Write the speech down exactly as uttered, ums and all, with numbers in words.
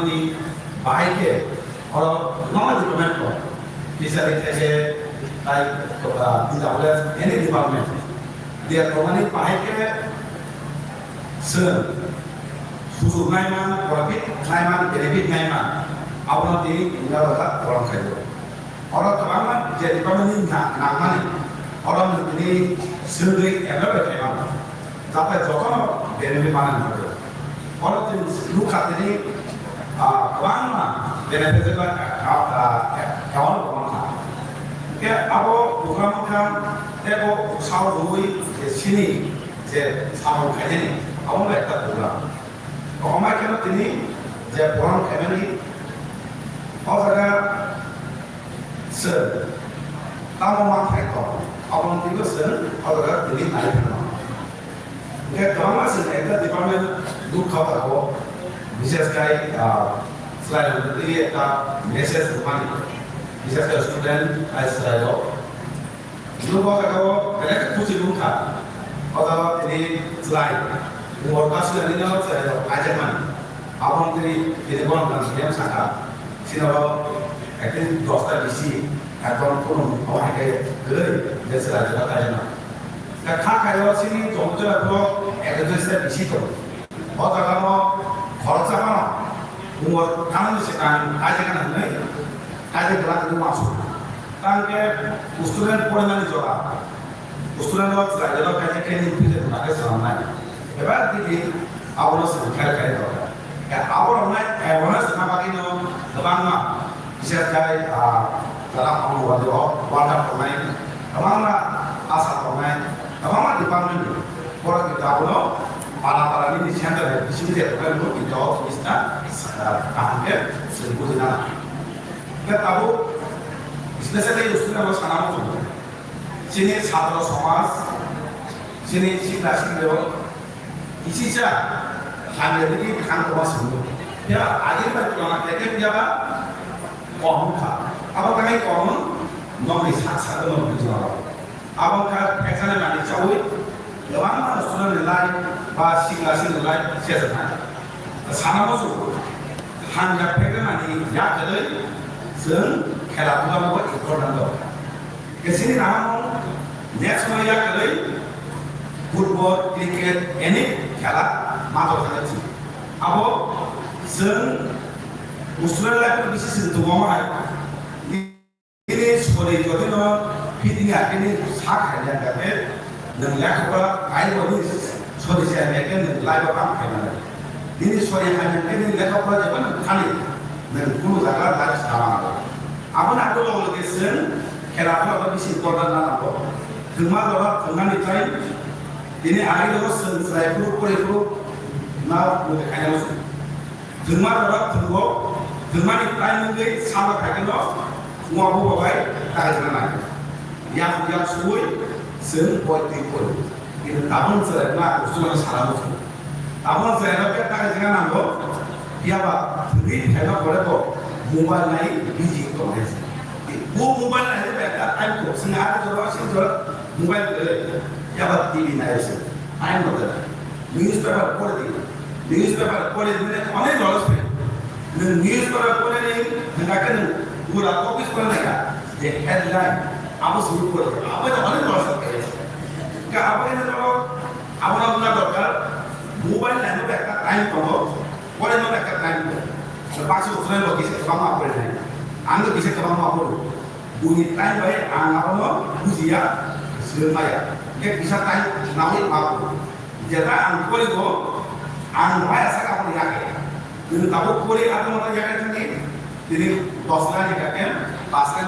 Ni bahai khe oro normal department ko, fishery khe se tai, ah, P W F, any department. Dia tongmani bahai khe chwng sujuk naiman, profit naiman, benefit naiman, abono tini India rok korom khaio. Oro kwbangma je department ni na-, nangmani, oro nwng tini swngwi available khaimano. Jate jotono benefit manani bagwi. Oro tini nukha tini, ah, kwbangma benefit ba, ah, ah, account kwbangma. Hwnkhe abo program wngkha tei bo sao rwui je sini je samung khainani abo ekta program. Kwbangma kheno tini je program khaimani o jaga Chwng tamo ma phai tong, aboni twibo chwng o jaga tini nai phano. Hwnkhe kwbangma chwng ekta department dukha tongo, bishes khai, ah, chwrairokni twi ekta message rwmani, bishes khai student hai chwrairok. Nugo jaga o belai khe kuchi wngkha, o jaga o tini chwrai, umor kasu ya nini o chwrairok kaijakmani. Aboni twi tini bono nang siyam saka, sinoro ekdin dosta bisi, ekdom kuno omo hai khe kwrwi, je chwla chwla kaijana. Kha kha khaio chini Jomotira borok ekdin dosta bisi tongo. O jaga no khoroksa phano umor thani se kang kaijagana hwnwi kaijak glak hwnwi uansuk. Tang khe student porimani jora. Student rok chwrairok kaisa training philip bagwi swnamnai. Eba tini abono chwng khlai khlai dorkar. Ya, abo roknai awareness rwna bagwino kwbangma, bishes khai, ah, jara Anganwadi o worker tongnai, kwbangma ASHA tongnai, kwbangma department ni borok ni abono para para nini center hai bising je tongnai, nini dol bisna, ah, kaham khe chwng bujina. Khe tabuk specially student rok sana muchungo. Chini chhatro somaj, chini sikla siklirok kisisa hamya digi thang tongma swngo. Phiya agini bai tulana khe khe phiyaba kom wngkha. Abo khe kom nokni sak sak no bujingo. Abo wngkha ekjani manwi chaui kwbangma student ni life ba sikla sikli life sejak nai. Sana muchungo hamya phekmani yakarwi chwng khela dula bo important dong. Kesini nahamo next mo ya kwrwi football, cricket, any khela mato thangwi si. Abo chwng student life bisi chwng tongmo hai. Nini sori jodi no fitting akhe ni sak hai ya khe nwng lekha pora ai bo ni sori se hai khe nwng life o kam khai mano. Nini sori hai khe ni lekha pora jeba nwng thani nwng kunu jaga life sama. Aboni abo logo loge chwng khela phano bisi important na nango. Thwngma jora thwngnani time, tini agini logo chwng chwrai phuru pori phuru na muti khaina muchung. Thwngma jora thwngo, thwngmani time wngwi salo khaikhe no thwngma bubo bai kahai jora nai. Yak yak suwi chwng poi twi pori. Kintu tabuk chwrai ma kuchung sana muchung. Abo je ero khe ta jega nango, phiya ba thwngwi phaima pore bo mobile nai busy tong hai se. Bo mobile nai ba ekta time ko, sini aro jora sini jora mobile kwrwi, phiya ba T V nai se. Time no kwrwi. Newspaper pore di. Newspaper pore di, mane onek knowledge phai. Nwng newspaper pore di, hwnga khe nwng pura topic pore nai kha. Je headline, abo simi pore di. Abo je onek knowledge phai. Ka abo ino Abono wngna dorkar, mobile nainani ekta time tongo, poreno ekta time tongo. Baksa usulai bo kisa kwbangma porinai. Ang kisa kwbangma poro. Buni time bai ang abono bujiya, swrwng maya. Khe kisa time nawi ma poro. Jeta ang porigo, ang maya saka abono yakhe. Nwng tabuk pori abono yakhe thangni, tini dos lakh ni kake, pas lakh